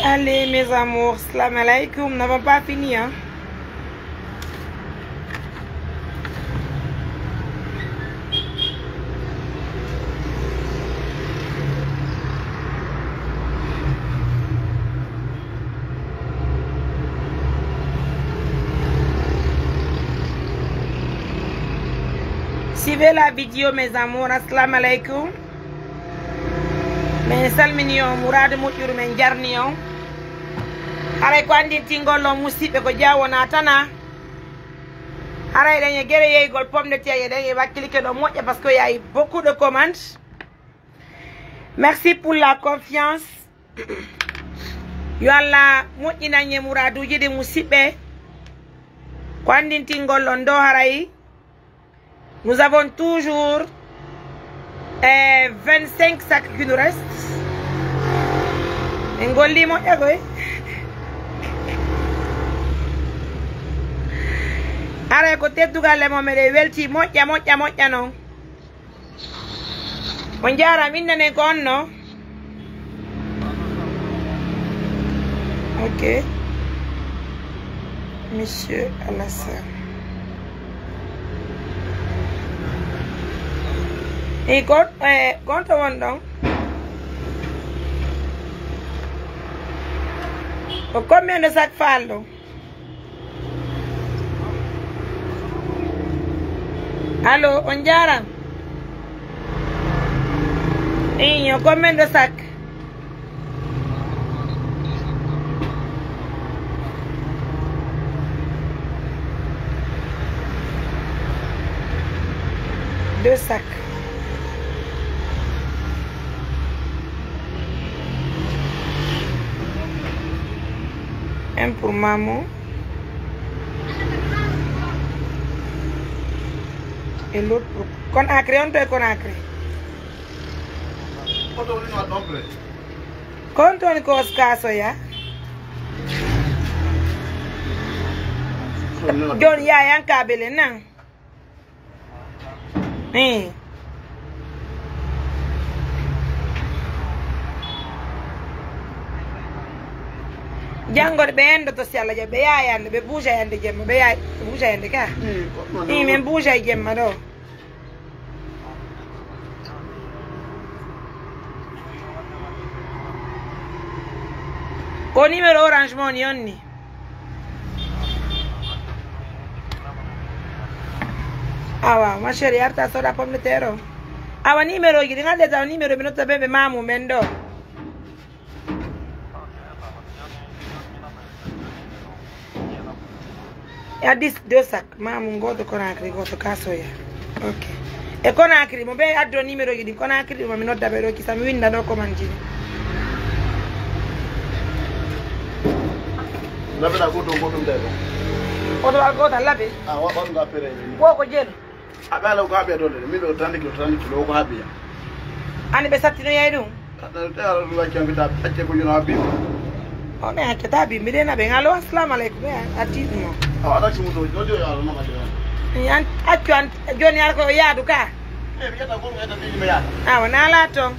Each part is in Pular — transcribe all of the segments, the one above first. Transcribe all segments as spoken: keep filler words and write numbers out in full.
Allez, mes amours, salam alaikum. Nous n'avons pas fini, hein? Suivez la vidéo, mes amours. Assalamu alaikum. Men salmini on, muraadu moƴƴuru men jarni on. Haray ko anndintingol on, musiɓɓe, ko jaa wonaa tanaa. Haray ɗen e gere yeygol pomme de terre, ɗen e wakkilike ɗo moƴƴa, parce que y a eu beaucoup de commandes. Merci pour la confiance. Yo Allah moƴƴinan en muraaduuji ɗin, musiɓɓe. Ko anndintingol on ɗo haray. Nous avons toujours, eh, vingt-cinq sacs qui nous restent. En gollii moƴƴa koy. Haray ko teddugal e mo, meɗen weltii moƴƴa, moƴƴa, moƴƴa non. On jaaraama, innanen ko on no? Ok. Monsieur Alassane. E kon, eh, kon to won ɗon? Ko combien de sacs faal ɗon? Allo, on jaaraama. Iyo, combien de sacs? Deux sacs. Un pour Mamu. Et l'autre pour Conakry, on to e Conakry. Kon to woni ko Oscar Soya. Jon yaayankaaɓe le nan. Eh. Janngo de ɓe endoto si Allah jaɓi, ɓe yaaya hannde, ɓe buuja hannde jemma, ɓe yaay, ɓe buuja hannde ka. Eh, ko ɗum. Eh, men buuja e jemma ɗo. Ko numéro Orange Money on ni? Awa, ma chérie, arta soda pomme de terre o. Awa, numéro ji ɗi ngalɗe taw, numéro mi notta ɓe, ɓe Mamu men ɗo. E addi deux sacs, Mamu, gooto Conakry, gooto ka Soya. Ok. E Conakry, mo ɓe addo numéro ji ɗin Conakry, mo mi nodda ɓe ɗo, kisa mi winda ɗo commande ji ɗin. Laɓe ɗa gooto, gooto mi tawi ɗo. Oto al gooto laɓe. Ah, wa-, waɗu nga pere. Ko ko jelo. A ɓe ala ko haɓe ɗon de, min ɓe o tandiki, o tandiki ɗo ko haɓe ya. Ani ɓe sattinoyay ɗum? Taɗa, taɗa, ɗum acca ko ta, acca ko yuna haɓe. O ɓe accata bi, mbiɗen aɓe ngalo, assalamu aleykum, ɓe atti ɗum o. A waɗa cumu to, no joyo ala nama joyo. An, accu an, jooni ara ko yaadu ka? E, ɓe kata ko ɓe ta ɓe yaada. Awa, na ala ton.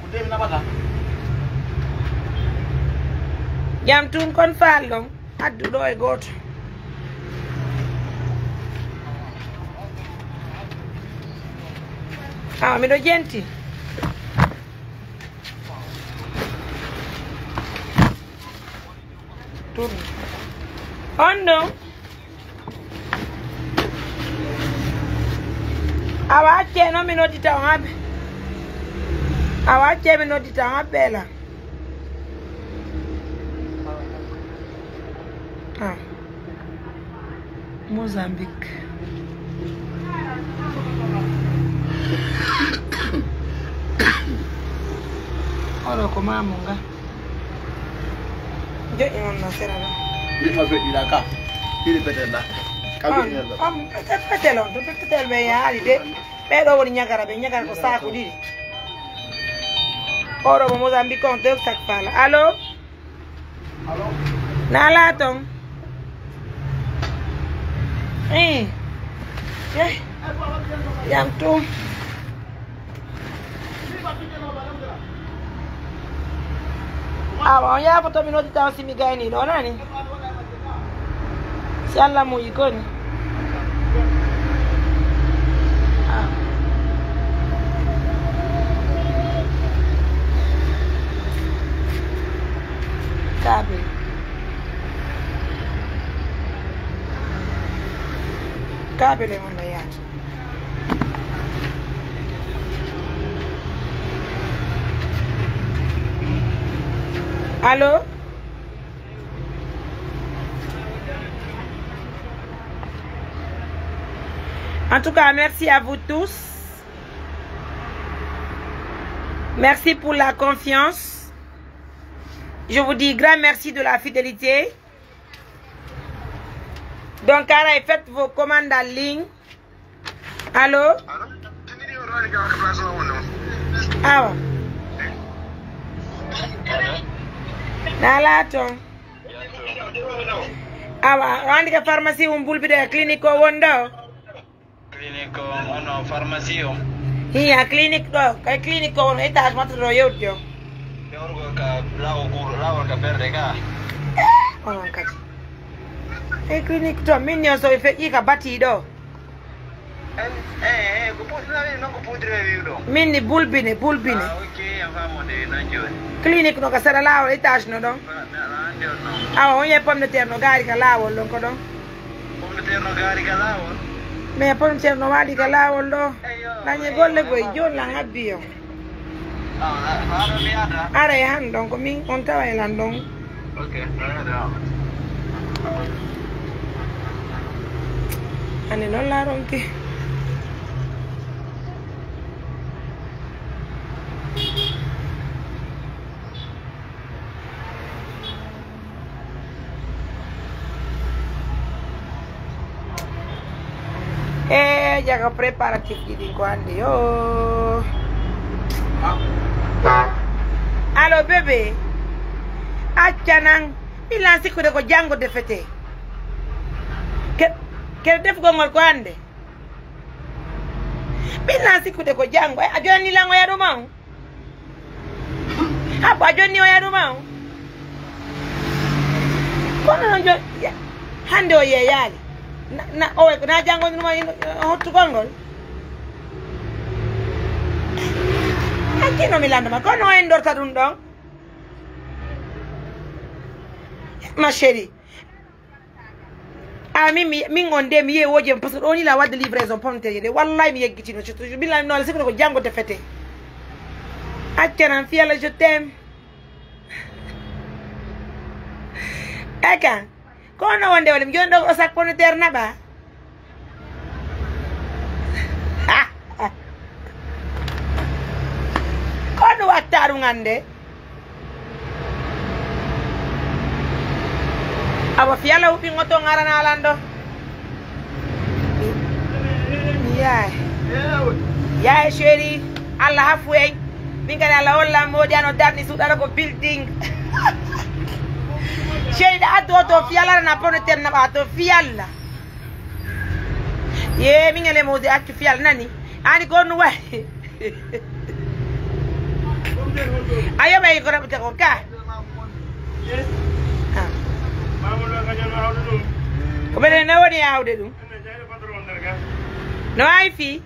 Ko dewi naɓata. Jam tun kon faal ɗon. Addu ɗo e gooto. Awa, miɗo jenti. Tourne. On ɗon. Awa, accee non mi noddita on habe. Awa, accee mi noddita on habe la. Ah. Mozambique. Oɗo ko mamu nga. Joƴƴi mon no sera ɗo. Ɗi ma feƴƴiɗa ka. Ɗiɗi petel ɗa. Ka. Am, fetel on, to fetel ɓe yaali de. Ɓee ɗo woni ñagara, ɓe ñagara ko saaku ɗiɗi. Oɗo mo Mozambique on, deux sacs faala. Allo? Naa laa ton? Ii. Eh. Jam tum. Awa, on yaafoto mi noddi taw si mi gayni ɗo, nani? Si Allah muyi koni. Ah. Kaabe. Kaabe le wonno yaata. Allô? En tout cas, merci à vous tous. Merci pour la confiance. Je vous dis grand merci de la fidélité. Donc, aray, faites vos commandes en ligne. Allô? Awa. Nala ton. Awa, wandi ka pharmacie um bulbi de clinique o wondo. Clinique o, ono pharmacie o. Hiya clinique ɗo, kay clinique o wono étage mata ɗo yewti o. Dewrugol ka laawol kuuɗo, laawol ka berde ka. Eh, onon kadi. E clinique to, min ni on so ɓe feƴƴi ka bati ɗo. En, eh, eh, ko poudre wi, non ko poudre wi ɗo. Min ni bulbine, bulbine. Ah, ok, en faamo de, non jooni. Clinique no ka sera laawol étage no ɗon. Ba, na, na, ande on non. Awa, on yii pomme de terre no gaari ka laawol ɗon ko ɗon. Pomme de terre no gaari ka laawol? Mais pomme de terre no waali ka laawol ɗo. Eyyo, dañe golle goy, jooni lan abbi yo. Awa, na, na ɗon mi yahata? Ara e han ɗon, ko min on tawa e lan ɗon. Ok, na, na, na. Ani non laaronke. E jaga préparatif ji ɗin ko hannde yo. Allo bébé, acca nan. Min lan sikkude ko janngo defete. Ke, ke defugol ngol ko hannde. Min lan sikkude ko janngo. A jonni lan o yaɗuma on. Habbo a jonni o yaɗuma on. Kono non jon-, ya-, hannde o yeeyaali. Na, na, o, na janngo numa hottugol ngol. Hakkino mi landoma. Kono o endorta ɗum ɗon. Ma chérie. Ah, min, mi, min on de, mi yeewoje, parce que ɗo ni la wadde livraison pomme de terre de. Wallahi, mi yeggitino, je te jure. Billahi, non, c'est que ko janngo defete. Accanan, Fiala, je t'aime. Eka, ko no wonde wala, mi joni ɗo o sak pomme de terre naɓa. Ko no watta ɗum hannde? Awa Fiala huɓɓin oto ngarana lan ɗo. Yaay. Yaay chéri, Allah hafu en. Min kadi Allah holla moodi ano darni suuɗata ko building. Chéri, da addu oto Fiala na pomme de terre naɓa to Fiala. Ye, min ele moodi accu Fiala nani. Ani ko no wayi. Ayo, ɓay ko raɓata ko ka. Ah. Ko ɓeɗen nawani awde ɗum. No ay fii?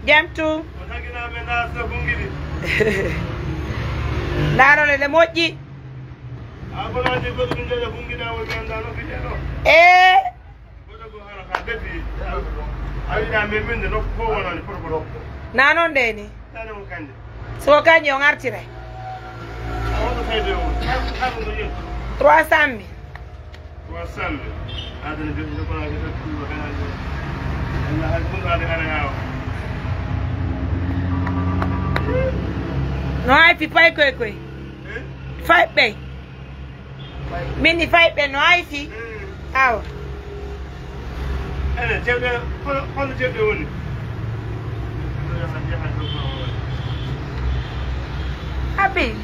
Jam tu. Ndaarole ɗe moƴƴi. Eh. Na non de ni. So ko kanje on artire. Trois cent mille. No hay fi pay koy koy. Fay ɓe. Min ni fay ɓe no ay fi. Awa. Ene, cewɗe, hono, hono cewɗe woni? Abi.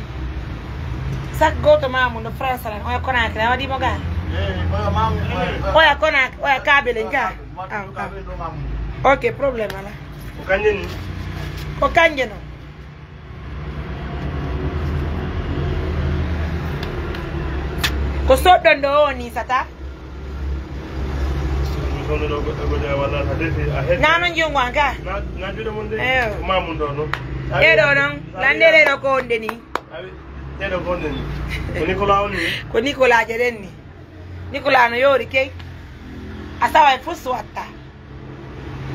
Sak goto mamu no France lan. Oya Conakry, a waɗi mo ga? Oya Conakry, oya Kabele ga? Ah, ah. Ok, problème ala. Ko kanje ni? Ko kanje no. Ko soɗɗon ɗo o ni sata? Soɗɗon ɗo goɗɗo goɗɗo a walla a defi a heddi. Nano njongo an ka? Na, na juɗe mon de. Eyo. Ma mun ɗo non. Ɗe ɗo non. Lande ɗe ɗo ko on ɗe ni. Awi, ɗe ɗo ko on ɗe ni. Ko Nicolas on ni? Ko Nicolas je ɗen ni. Nicolas no yori key. A sawa e fus watta.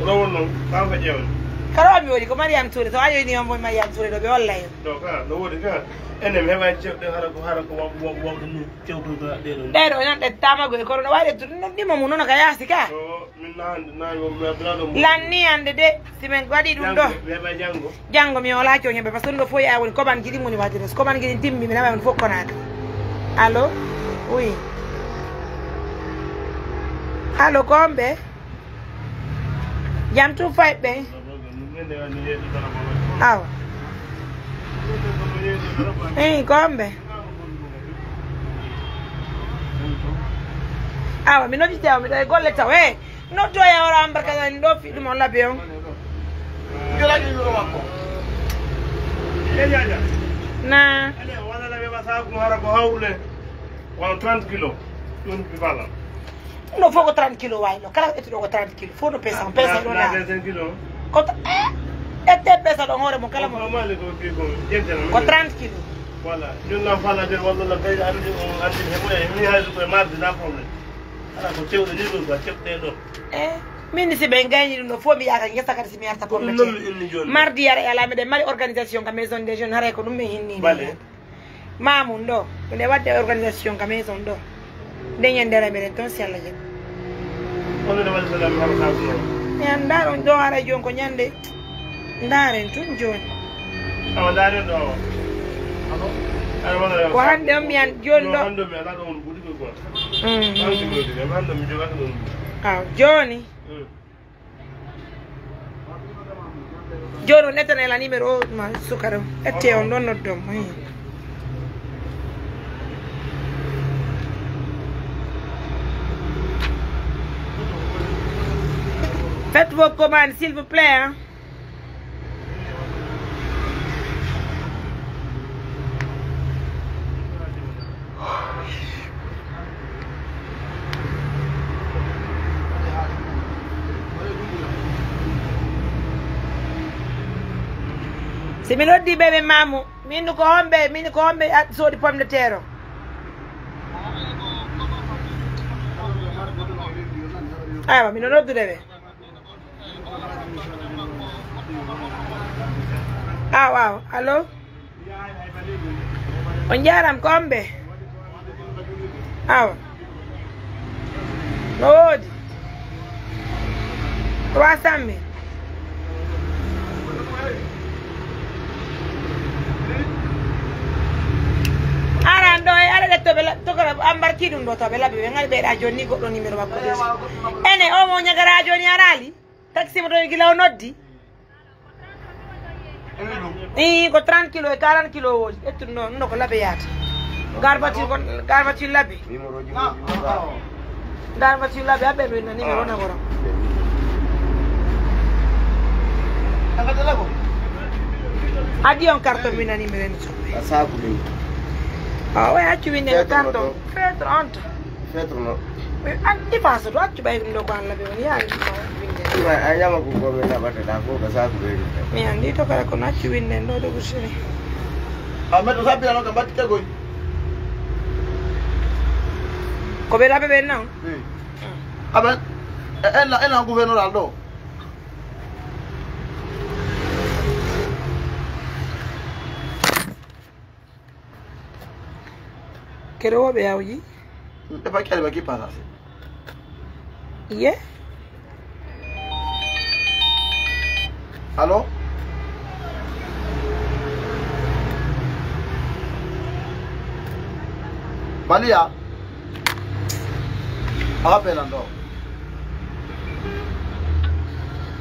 Ko ɗo wonno, kanko ƴeewde. Kala mi woni ko Mariam Touré, so a yoni on mo Mariam Touré ɗo, ɓe walla en. Ɗo ka, no woodi ka. Enen mi heɓa cewɗe hara ko, hara ko wa-, wa-, wa-, ɗum cewtoto ɗe ɗo. Ɗe ɗo, non ɗe tamago e kono no waɗi ɗum, non ɗimo mum, non ka yaasi ka. Ɗo, min na hannde, na yo mi abdana ɗum. Lanni hannde de, si min waɗi ɗum ɗo. Janngo, mi heɓa janngo. Janngo mi wala coñe ɓe, parce que ɗum ɗo fof yaa woni koban giɗi moni waɗde, so koban giɗi timmi, mi nawa on fof konaaka. Allo? Oui. Allo, ko on ɓe? Jam tun fay ɓe. Awa. Eyi, ko on ɓe? Awa, mi noddite awa, miɗo e golle taw. Hey, noddoya ora ambarka ɗo fi ɗum on labi on. Na. Wano trente kilos. Ɗum mi bala. Ɗum ɗo fof ko trente kilos waay no. Kala ko ƴettuɗo ko trente kilos. Fof no pesa, pesa ɗo na. Ko ta-, eh, ƴette pesa ɗon hoore mon kala mo. Ko trente kilos. Voilà. Jooni lan fala de walla lan kay andi on andi he mo e mi hay ko e mardi na problème. Ala ko cewɗe ni ɗum ka cewɗe ɗo. Eh, min si ɓe gayni ɗum ɗo fof mi yaata ngesa kadi si mi yarta pomme de terre. Mardi yara e ala miɗen mari organisation ka maison des jeunes haray ko ɗum min hinni. Bale. Mamoun ɗo, ko nde wadde organisation ka maison ɗo. Nde ñande ara meɗen toon si Allah jaɓi. Kono nde waɗi salaam hara saabu noon. Mi anndaa ɗon ɗo ara jooni ko ñande. Ndaaren tun jooni. Awa ndaaren ɗo awa. Ko hannde on mi an jooni ɗo. Hannde mi alaa ɗo on buɗi ko quoi. Mm. Hannde mi jogaaka ɗon buɗi. Aw jooni. Mm. Jooni o nettana la numéro o ma sukara o. Ette on ɗon noddon mo. Faites vos commandes, s'il vous plaît, hein. Si mi noddi ɓe, ɓe maamu, min ko homɓe, min ko homɓe a-, soodi pomme de terre o? Aywa, mino noddude ɓe. Aw, aw, allo? On njaaraama, ko on ɓe? Awa. No woodi. Trois cent mille. Aran ɗo e ara ƴetto ɓe la-, tokora ambarki ɗum ɗo taw ɓe laɓi ɓe ngari ɓeyɗa jooni ni goɗɗo numéro makko de. Ene o mo ñagara jooni araali. Taxi mo ɗo e gila o noddi. Ii, ko trente kilos e quarante kilos woni. Ƴettu ɗum ɗo, ɗum ɗo ko labe yaata. Garbature kon, garbature labe. Garbature labe, a ɓen winna numéro na woro. Addi on carton winna numéro en so. A saaku ɗum. Ah, ouais, accu winne carton. Feutre on to. Feutre no. An ifa so to accu ɓay ɗum ɗo ko Alla ɓe woni yaa winde. Ifa a ñama ko ko ɓe naɓata da ko ka saaku ɓe ɗum. Mi andi to kala ko no accu winde ɗo de gusini. A meɗo sabbi ano ka mbattita goy. Ko ɓe laɓe ɓen nan? Aɓe en la en la gouverneur al ɗo. Kere wo ɓe yawji. Ɓe pakkere ɓe kippa sase. Ye? Allo? Baliya? A waɓɓe lan ɗo.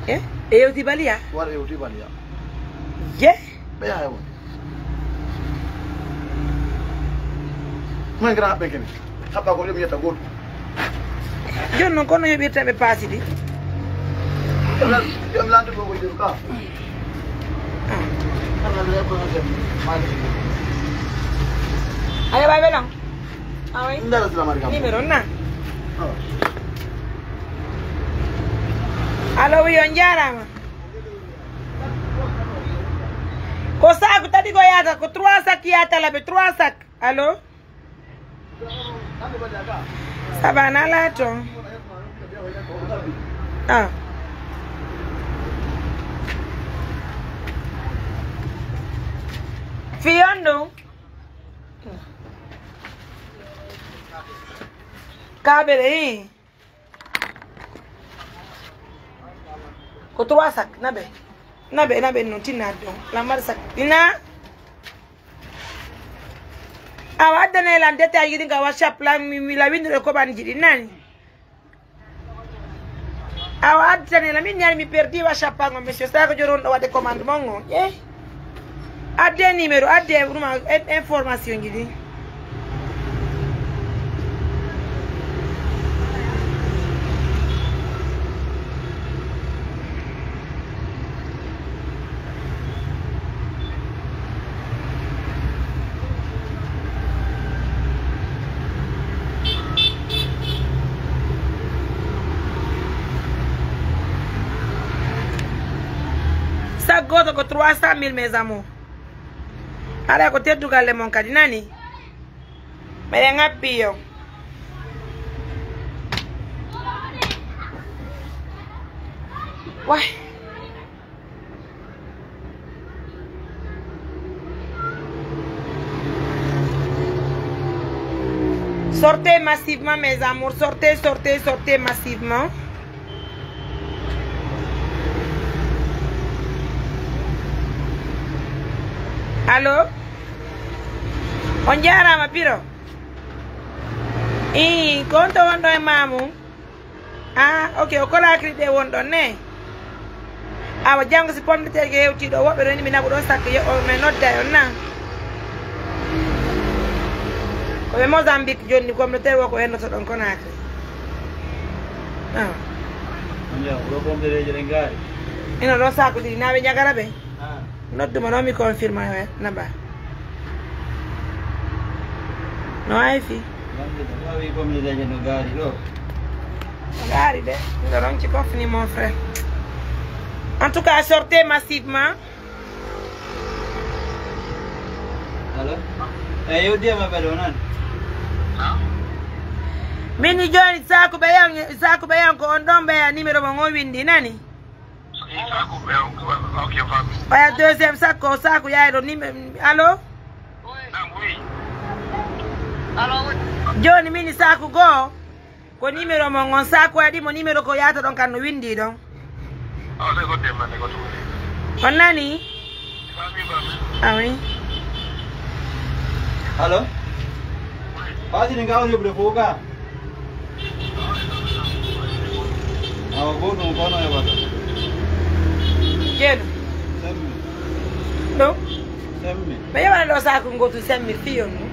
E? E yewti Baliya? War e yewti Baliya. Ye? Ɓe yaha e wonde. Ɗumen kene haɓɓe kene? Haɓɓa ko ɗum yetta gooto. Jooni non, kono yoɓirta ɓe paasi ɗi. Joom lanndo ko ko joom ka. Ah. A yoɓaɓe lan? Ndara salamu alaikum. Numéro na. Allo, wi on jaaraama. Ko saaku tati ko yaata, ko trois sacs yaata laɓe, trois sacs. Allo? Ça va, na laato? Ah. Fii on ɗum? Kaɓere, ii. Ko trois sacs, naɓe. Naɓe, naɓe non tinnaade ɗon. Lamar sac. Ina? Awa, addane lan détail ɗin ka WhatsApp lan, mi, mi la windude ko ɓanji ɗin nani. Awa, addane lan, min nani mi perdi WhatsApp an on, monsieur. Sa ko joron ɗo waɗde commande mon on. Eh? Adde numéro, adde ɗum in-, information ji ɗin. Sac gooto ko trois cent mille, mes amours. Alaa ko teddugal le mon kadi, nani? Meɗen ŋabbi yo. Wah. Sortez massivement, mes amours. Sortez, sortez, sortez massivement. Allo? On jaaraama, Piro. Ii, ko on to wonɗo e maamu? Ah, ok, o Conakry ɗe wonɗon ne? Awa, janngo si pomme de terre ke hewtii ɗo, woɓɓe ɗon mi naɓu ɗon sakko yo, o, mi nodda on na. Ko ɓe Mozambique jonni, pomme de terre o ko hendoto ɗon Conakry. Ah. On jaaraama, ɗo pomme de terre ɗen gaari. Ino ɗon sakko ɗiɗi, na ɓe ɲagara ɓe? Ah. Noddu ma ɗo, mi confirme he naba. No waawi fii? Noddu ma ɗo, wi pomme de terre no gaari ɗo. No gaari de. Miɗo ronki fof ni, mon frère. En tout cas, sortez massivement. Allo? Eh, yo dema ɓe ɗo nan. Min ni jooni, saaku ɓe yan, saaku ɓe yan ko on ɗon ɓe numéro mo on winndi, nani? Oya deuxième sakko, saaku yaay ɗo numéro. Allo? Jooni min saaku goo, ko numéro mon on, saaku waɗi mo numéro ko yaata ɗon kan no winndi ɗon. On nani? Ah oui. Allo? Faati ni nga on heɓude fof ka? Awa, ko ɗum kono e wata. Jeenu. Semmi. Ɗum? Semmi. Ɓe yewana ɗo saaku ngotu semmi fiyon ɗum.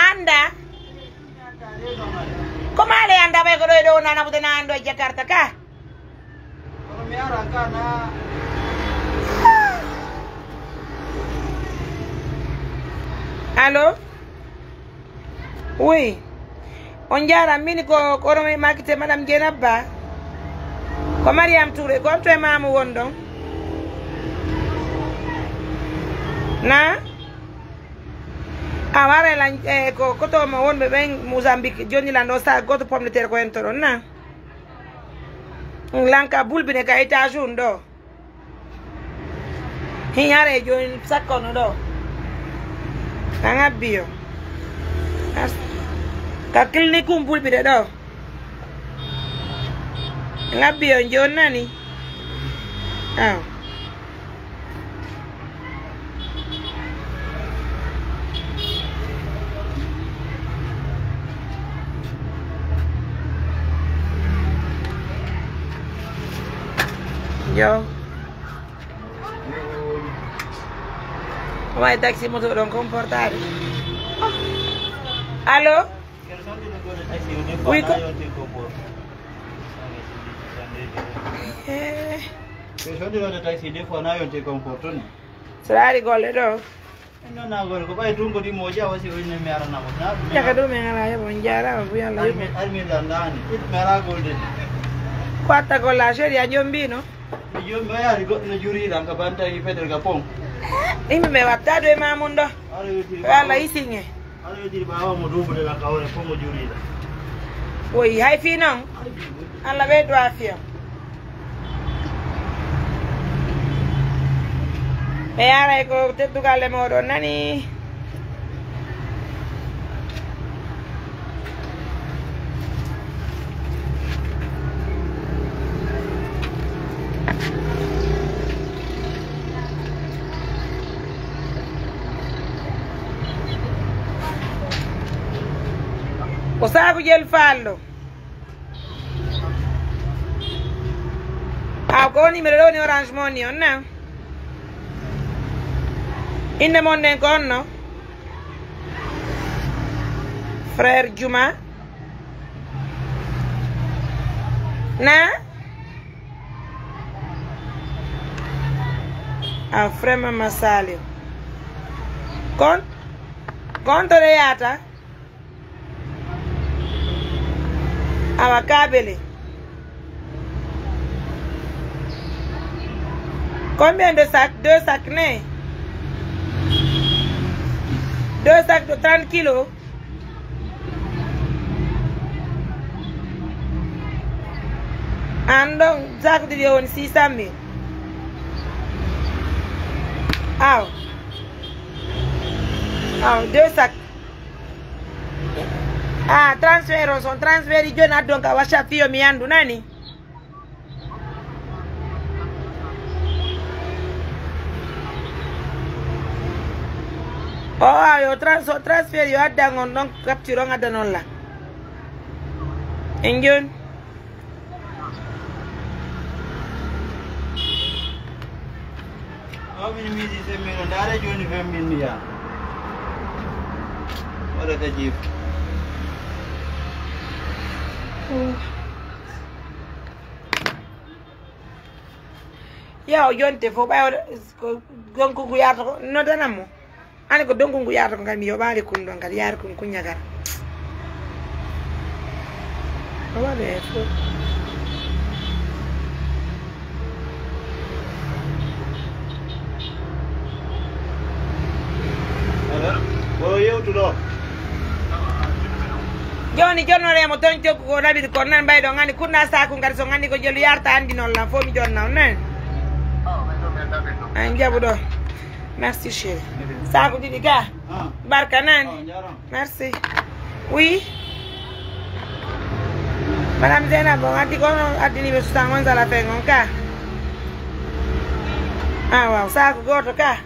Anda. Ko maale anda ɓay ko ɗo e ɗo nana ɓude na ando e Jakarta ka. Kono mi ara ka na. Allo? Oui. On jaaraama, min ko, ko oɗon e maakite Madame Dieynaba Ba. Ko Mariam Touré, ko on to e maamu won ɗon? Na? A waray lan, eh, ko, ko to mo wonɓe ɓen Mozambique, jonni lan ɗo sac gooto pomme de terre ko en to ɗon, na? Lan ka bulbine ka étage un ɗo. Hiɲare jooni sakkono ɗo. Ka ŋabbi yo. As-, ka clinique um bulɓi de ɗo. Ŋabbi yo jooni nani. Ah. Yo. Ko wayi taxi moto ɗon comportade. Allo? Oui, ko? Eh. Ɓe soddirode taxi des fois na yonti comporte ni. So ɗaari golle ɗo. Non, non, ko ɓay tun ko ɗi moƴƴi, a wasi o inne mi arana mo. Na, Caka ɗum en alaa heɓo, on jaaraama, buy Allah heɓo. Armi, armi landaani. It mi alaa golde. Ko attagol la, chéri, a jombiino? Mi jombi, o yaari goɗɗo no juriiɗan ka banta e feder ka pon. Yimɓe ɓe wattaade e maamun ɗo. Ara yotiri Yo Allah ɓaawo. Isin e. Ara yotiri ɓaawo mo duubude lan ka hoore pon mo juriiɗan. Woyi, hay fii non? Hay fii non. Allah ɓeydu aafiya. Mi yaaray ko teddugal e mooɗon nani. Ko saaku jel faallo. Aw, ko woni mbiɗa ɗo woni Orange Money on na? Innde mon nden ko honno? Frère Juma. Na? Aw, Frère Mama Saliou. Kon? Kon to ɗe yaata? Awa, kaabele. Combien de sacs? Deux sacs, ne? Deux sacs de trente kilos. An ɗon, saaku ɗiɗi o woni six cent mille. Aw. Aw, deux sacs. Ah, transfert on, son transfert i joni addon ka WhatsApp fiyo mi anndu nani. O, ah, yo trans-, so transfert yo addan on ɗon capture on addan on la. En joni. O min miiji semmbino, ndaare jooni femmbinni yaa. Waɗa ka jiif. Yaa o jonte fof, ɓay o, ko, gonko ko yaata ko, noddanan mo. Ani ko donku ngu yaata ko kadi mi yoɓaali kun ɗon kadi yaari kun kun ñagara. O waɗi hen fof. Alaa, ko yewtuɗo. Jooni jonnoree mo ton coggu ko naɓiri kon nan mbayɗon anndi kunna saaku ngari so anndi ko jelu yarta anndi noon lan fof mi jonna on nan. An jaɓu ɗo. Merci, chérie. Saaku ɗiɗi ka. Ah. Barka nan. Oh, njaram. Merci. Oui. Madame Zeynab, on addi ko on addini ɓe soixante-onze à la fin on ka. Ah, waaw, saaku gooto ka.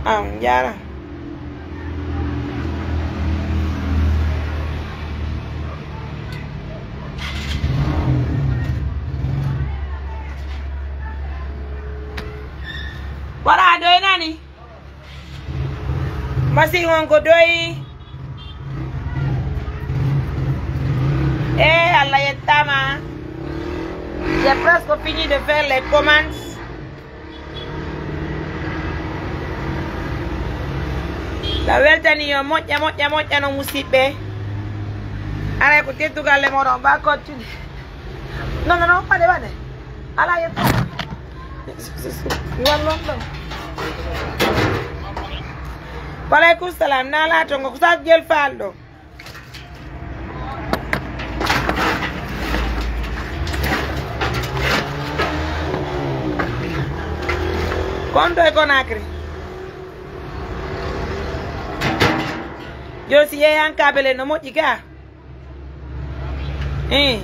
Ah, on jaara. Wala doy nani. Machine on ko doy. Eh, Allah yettama. J'ai presque fini de faire les commandes. La weltani yo moƴƴa, moƴƴa, moƴƴa no musiɓɓe. Aray ko teddugal le moɗon ba continue. Non, non, non, waɗe, waɗe. Alaa yetto. Mi wallon ɗon. Waleykum salam. Naa laato ngo ko sa jel faal ɗo. Kon to e Conakry. Jooni si yeeyi han kabele no moƴƴi ka. Eh.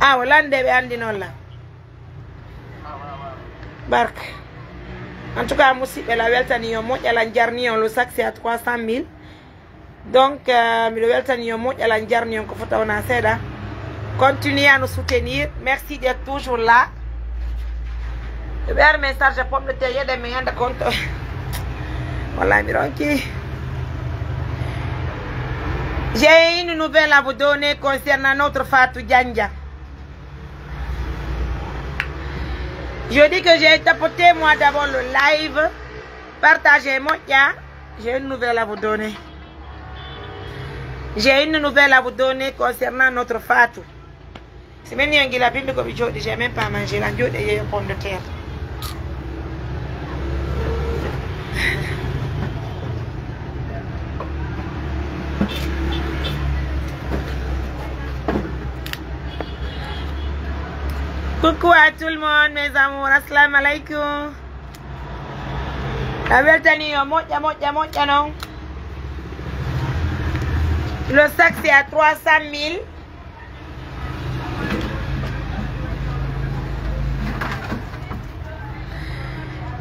Awa, lande ɓe anndi noon la. Barka. En tout cas, musiɓɓe la weltani yo moƴƴa lan jarni on le sac c'est à trois cent mille. Donc, euh, miɗo weltani yo moƴƴa lan jarni on ko fota wona seeɗa. Continuez à nous soutenir. Merci d'être toujours là. Ɓe ɓeer men charge pomme de terre, yeɗen men yande compte. Wallahi, mi ronki. J'ai une nouvelle à vous donner concernant notre Fatou Dianja. Je dis que j'ai tapoté moi d'abord le live, partagez moƴƴa. J'ai une nouvelle à vous donner. J'ai une nouvelle à vous donner concernant notre Fatou. Si men ni on gila bimbi ko mi jooɗi, j'ai même pas mangé la jooɗi e yeeyo pomme de terre. Coucou à tout le monde, mes amours. Assalamu alaikum. La weltani yo moƴƴa, moƴƴa, moƴƴa non. Le sac, c'est à trois cent mille.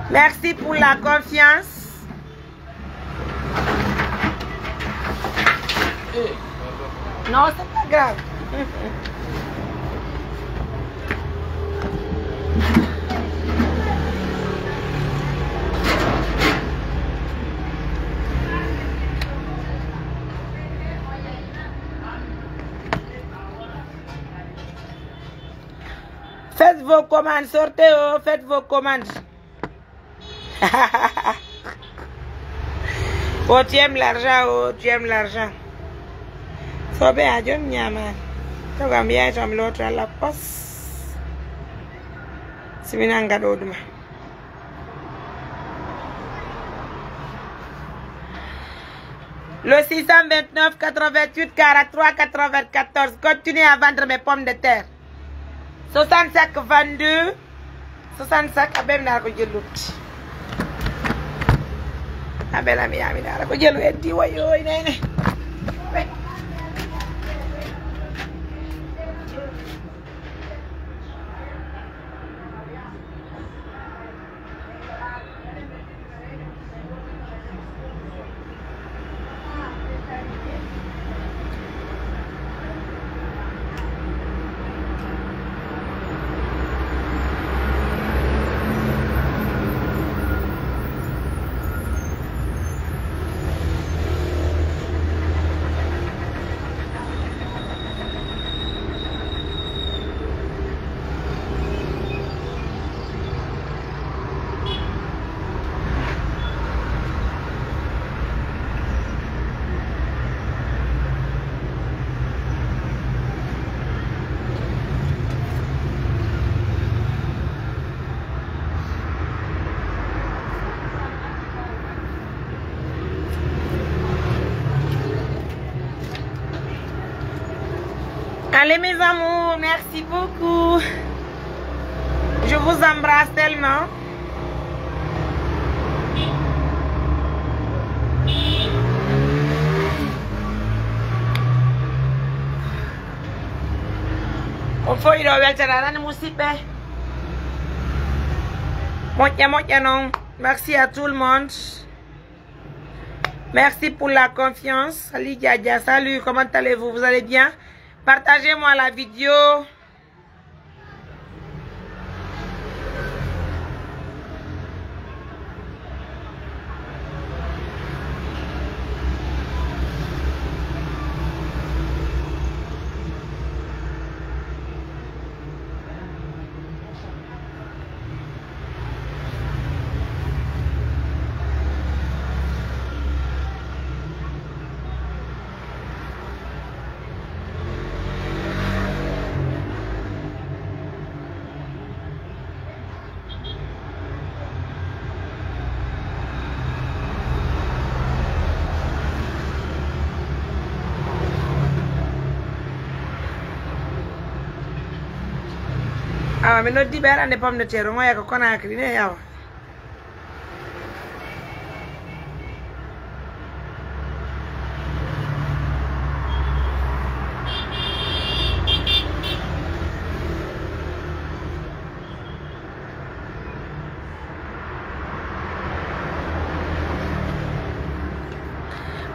Merci pour la confiance. Non, c'est pas grave. Faites vos commandes, sortez, oh, faites vos commandes. Oh, tu aimes l'argent, oh, tu aimes l'argent. Soɓe a jon ñaama. Togam yaay to mi looto à la poste. Si mi nanga ɗo ɗuma. Le six cent vingt-neuf quatre-vingt-huit quarante-trois quatre-vingt-quatorze, continuez à vendre mes pommes de terre. Soixante sacs vendus. Soixante sacs, a ɓe mi naara ko jellutti. A ɓe la mi yaa mi naara ko jellu eddi wayo, nene. Allez, mes amours, merci beaucoup. Je vous embrasse tellement. On fof hiɗo weltana tan, musidɓe. Moƴƴa, moƴƴa non. Merci à tout le monde. Merci pour la confiance. Salut, Djadja. Salut, comment allez-vous? Vous allez bien? Partagez-moi la vidéo. Awa, mi noddi ɓe aɗa andi pomme de terre, on oya ko Conakry ne, awa.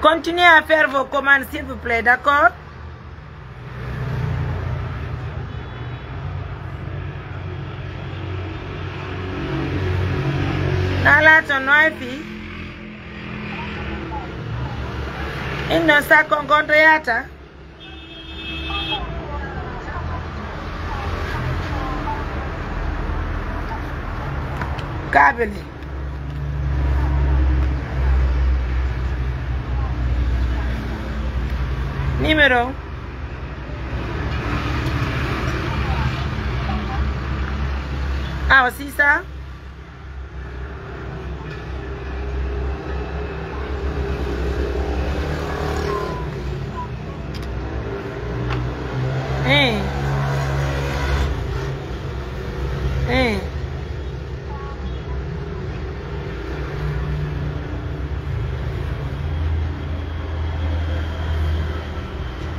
Continuez à faire vos commandes, s'il vous plaît, d'accord? Nala to noifi. Inno sakko on konto yaata. Kaabele. Numéro. Awa, six cents. Eh. Eh.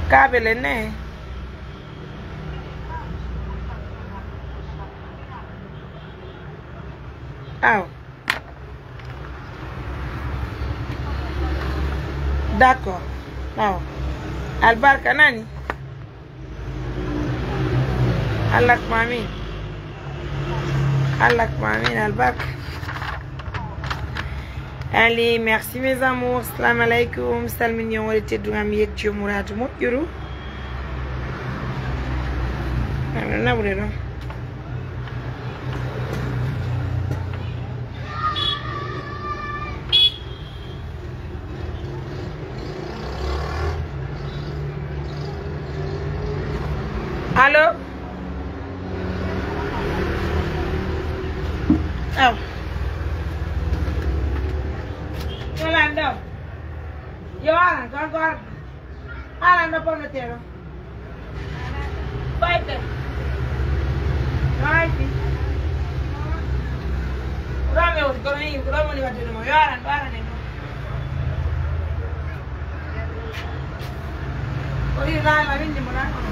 Kaabele ne. Aw. D'accord. Aw. Albarka nani? Allah ko amin. Allah ko amin, albarka. Allez, merci mes amours. Salam alaikum. Salmini on woni tedduŋam, yetti on muraadu moƴƴuru. Amin naɓude ɗon. Allo? Aw. Yolande. Yo aran, gorko arɗo. Aran ɗo pomme de terre o. Fayde. No haydi. Ko ɗo mi woni, ko mi, ko ɗo mi woni wadde ɗum o. Yo aran ɗo, aran en ɗo. O wi laala windi mo na kono.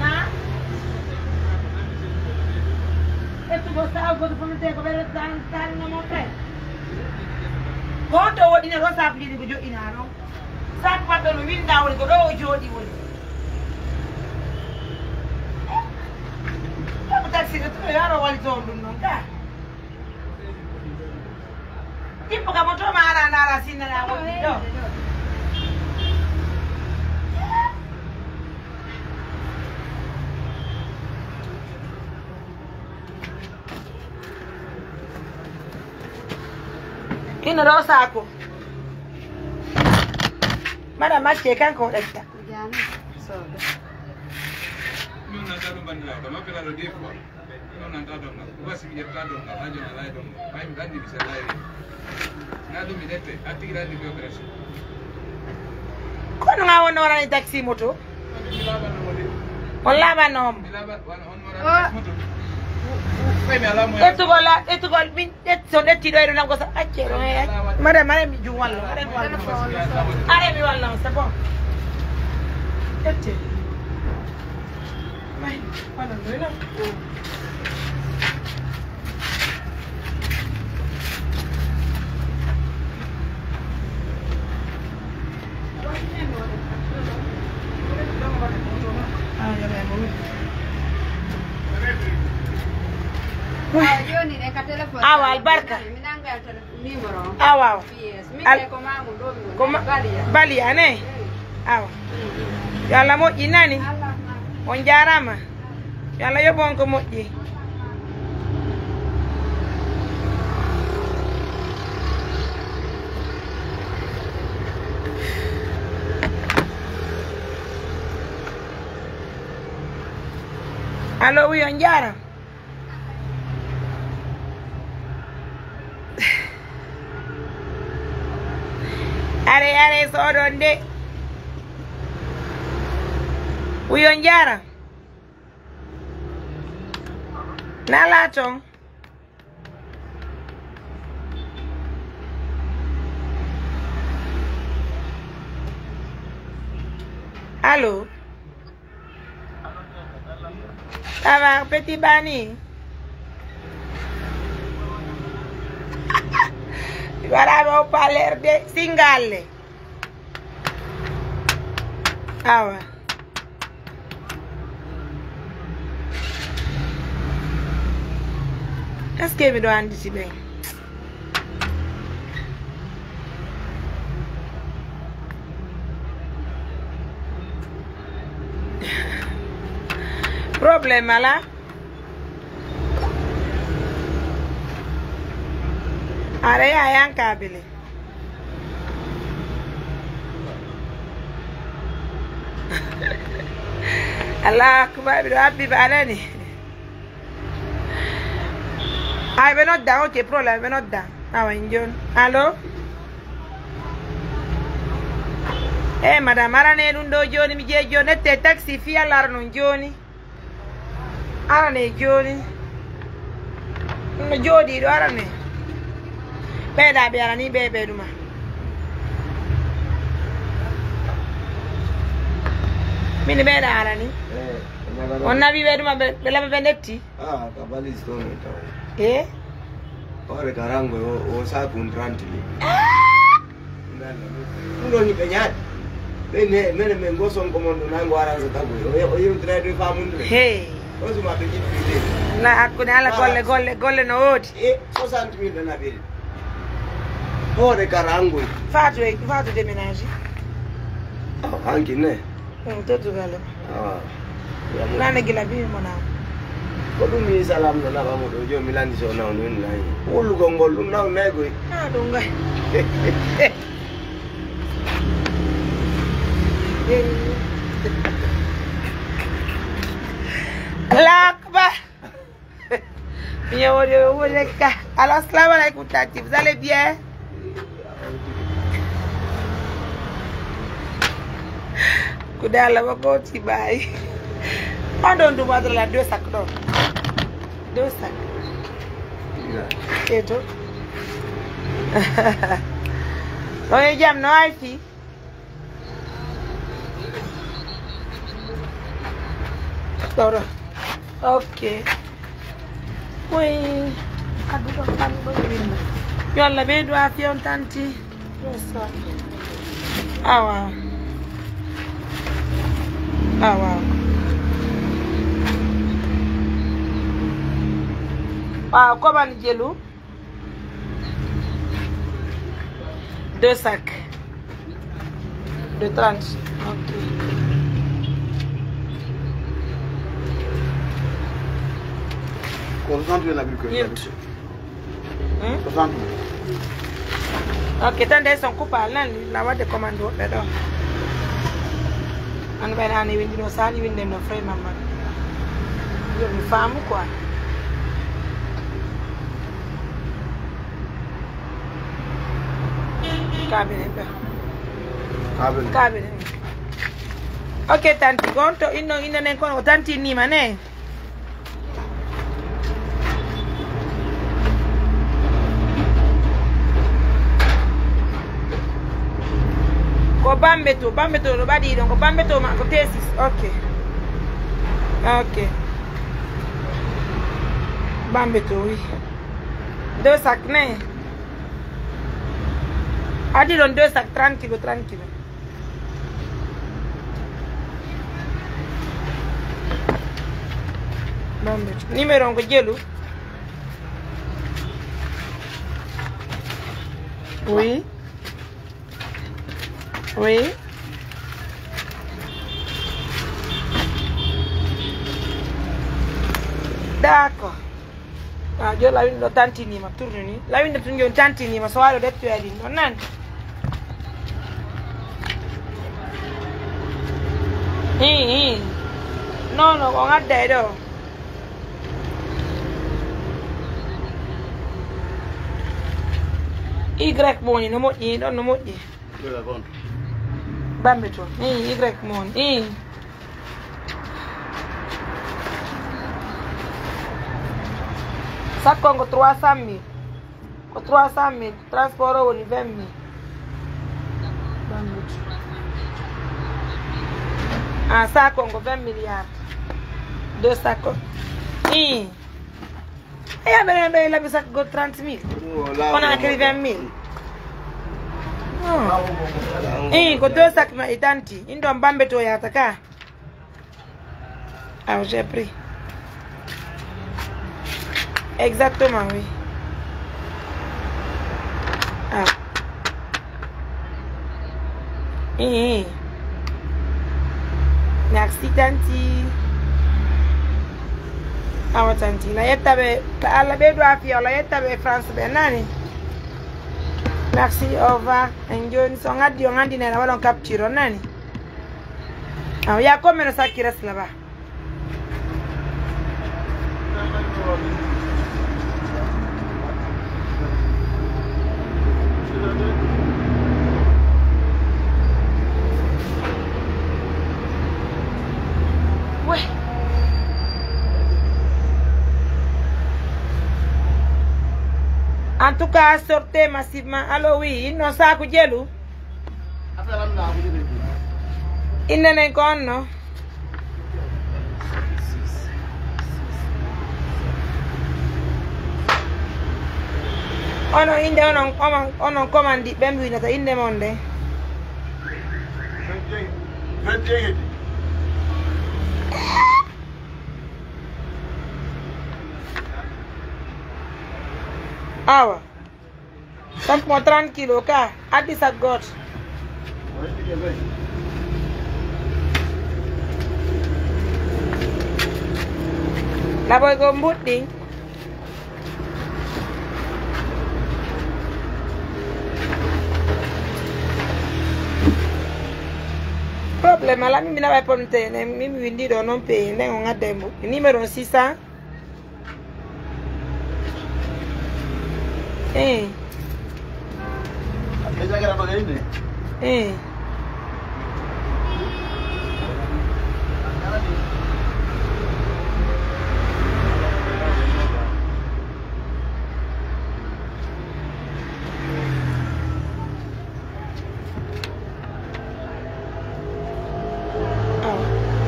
Na? Ƴettu ko saabu goto fof mi tawi ko ɓe tan tan no mo ɓe. Ko honto woɗɗinata o saabu ɗiɗi ko joɗɗinaa ɗon? Saabu maɓɓe no winda woni ko ɗo o jooɗi woni. Ko taxi ko to yaro wali toon ɗum noon ka. Tippo ka moto ma ara nara sinna na woni ɗo. Ino ɗo saako. Madame Macce kanko o ɗetta. Jaami. Soɓe. Min nanta ɗum banndiraawo, kama pelaaɗo des fois. Min nanta ɗum na. Ko wasi mi ƴetta ɗum na, haa jooni alaa e ɗum na. Ɓay mi ɗanni mi sellay. Na ɗum mi ɗette, a tigi ɗanni ko opération. Kono nga wonno warani taxi moto? Mi laaɓanno mo de. On laaɓanno on? Mi laaɓa, wano on warani taxi moto. Ɓay mi alaa mo. Ƴettugol la, ƴettugol min. Ƴet-, so ƴetti ɗo e ɗo nango sa accee ɗo, eh, eh. Madame, madame, mi jum wallo, madame, mi wallo. Are mi wallo, c'est bon. Ƴette. May, wallo ɗo, non. Awa, albarka. Awa, awa. Al-, ko ma-, Baliya ne? Awa. Yo Allah moƴƴi nani. On jaaraama. Yo Allah yoɓu on ko moƴƴi. Allo, wi on jaaraama. Are, are, soɗon de. Wi on jaaraama. Nala ton. Allo. Ça va, petit Bani? Voilà, on parle de Singalle. Awa. Est-ce que miɗo anndi si ɓen? Problème alaa. Aɗa yaha yan kaabile. Allahu akbar, miɗo habbi ba alani. Ay, ɓe nodda, ok, problème, ɓe nodda. Awa, en jooni. Allo? Eh, madame, arane ɗum ɗo jooni, mi jeeji jooni, ette taxi, fii Alla ara non jooni. Arane jooni. No jooɗii ɗo arane. Ɓeeɗa ɓe arani ɓe ɓe ɗuma. Min ɓeeɗa arani. Eh, on nawi ɓe ɗuma ɓe, ɓe laɓa ɓe ndetti. Ah, ka valise ɗon e taw. Eh? Hoore ka rango o, o saaku on trente mille. Ɗum ɗon ni ɓe ñaati. Ɓe ne, mene men ngo Sonko mon ɗo nango aransa tagu. O ye-, o yewtira e ɗo e faamundire. Hey. O suma ɓe jiɗi ɓe. Na hakkunde ala golle, golle, golle no woodi. E soixante mille na ɓeri. Hoore ka rango. Faatu e, Faatu déménage. Oh, hanki ne. Hmm, to dugale. Ah. Nane gila bi mo na. Ko ɗum mi salam no naɓa mo ɗo, jooni mi landi so naw no en nayi. Wulugol ngol ɗum naw nayi koy. Ah, ɗum ngay. Allahu akbar. Miñawoɗi o woni ka. Allo, assalamu alaikum, tanti. Vous allez bien? Kuda la ba ko ti bay. On ɗon ɗum adra la deux sacs ɗon. Deux sacs. Eto. On e jam no ay fi? Ɗoɗo. Ok. Koy adduɗo tan ɗo winda. Yo Allah ɓeydu afiya on tanti. Awa. Awa. Waaw, ko ban jelu? Deux sacs. De trente. Ok. Ko soixante mille abri ko. Ñeent. Hmm? Soixante mille. Ok, tan day son coupable nan la wadde commande woɓɓe ɗo. An ɓay nani windino sani winden no frais mamman. Yo mi faamu quoi. Kaabinen ɓe. Kaabinen. Kaabinen. Ok, tanti, gonto inno, inno nen kono o tanti nima ne. Ko Bambeto, Bambeto no ɓaɗi ɗon, ko Bambeto ma ko T six, ok. Ok. Bambeto, oui. Deux sacs, ne? Adi ɗon deux sacs, tranquille, tranquille. Bambeto. Numéro on ko jelu? Oui. Oui. D'accord. Ah, jooni lawinɗo tantiniima, tourne ni. Lawinɗo tun jooni tantiniima, so waawi ɗo dettoya ɗin ɗon nani. Ii, ii. Non, non, ko ngadda e ɗo. Y mo woni no moƴƴi, ɗon no moƴƴi. Bambeto. Ii, Y mo woni. Ii. Sakko ngo trois cent mille. Ko trois cent mille. Transport o woni vingt mille. Ah, sakko ngo vingt milliards. Deux sakko. Ii. Eya, ɓe, ɓe laɓi sakko go trente mille. Kono akiri vingt mille. Oh. Ii, ko deux sacs ma e tanti. In ɗon Bambeto yata ka. Ah, j'ai pris. Exactement, oui. Ah. Eh, eh. Merci, tanti. Awa tanti, na yetta ɓe, ka Alla ɓeydu afiya, wala yetta ɓe France ɓe, nani? Merci, au revoir. En jooni, so on addi, on anndi nena, waɗon capture, on nani? Awa, ya, combien de sacs qui reste là-bas? Ouais. En tout cas, sortez massivement. Allô, oui, non, ça, Kudjelu. Innde nden ko honno? Onon innde, onon, onon, onon commandit ɓen winnata innde mon nden. Awa. Tampu mo trente kilos ka, addi sac gooto. Laɓoygol mbuɗɗi. Problème ala, min mi naɓay pomme de terre, min mi winndi ɗo non, pe nden on adda e mbuɗɗi. Numéro six cents. Eh. Eh.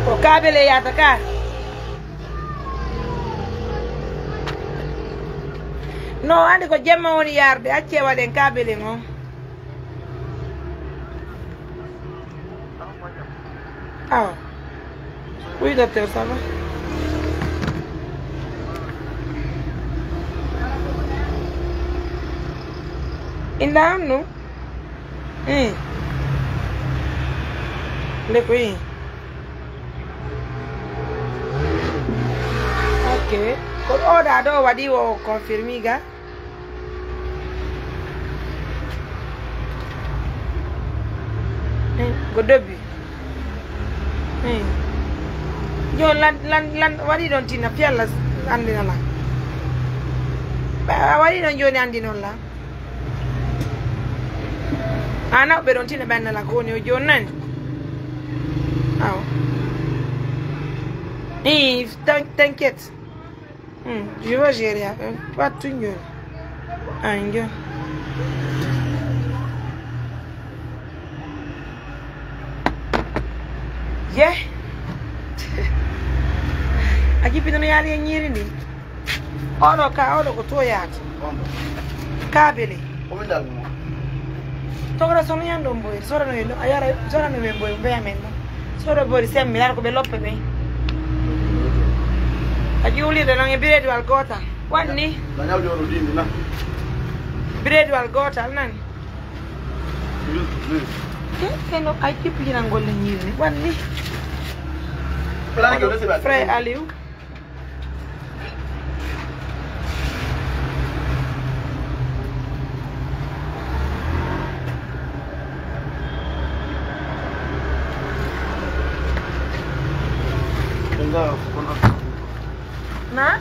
Ko kaabele yaata ka. No, andi ko jemma woni yarde, accee waɗen kaabele ngon. Awa. Oui, docteur, ça va? Inda on nu? Eh. Nde ko eh. Ok. Ko oɗa ɗo waɗi o confirmé ga? Eh, ko dobbi. Eh. Jooni lan, lan, lan waɗi ɗon tinna fiyalla anndina lan. Ɓe a waɗi ɗon jooni anndi non lan. Ana ɓe ɗon tinna ɓe anndina lan ko woni o jooni nani. Aw. Eh, t'in-, t'inquiète. Hmm, je vais gérer avec. Pas tout le monde. Ah, njo. Ye. A jippino no yaali e ñiiri ndi. Oɗo ka, oɗo ko to yaata. Kaabele. Ko min dal mo? Togora sono yan ɗon boy. Sora no en, a yara, sora no en boy, mbeya men ɗon. Sora boy, semmi, yara ko ɓe loppe ɓe. A ƴuulirde non e birediwal gootal. Wanni? Na ñawdi on o dindi na. Birediwal gootal nani? Ke, ke no, ay, jippindiral golle ñiiri ni. Wanni? Frère Aliou. Na?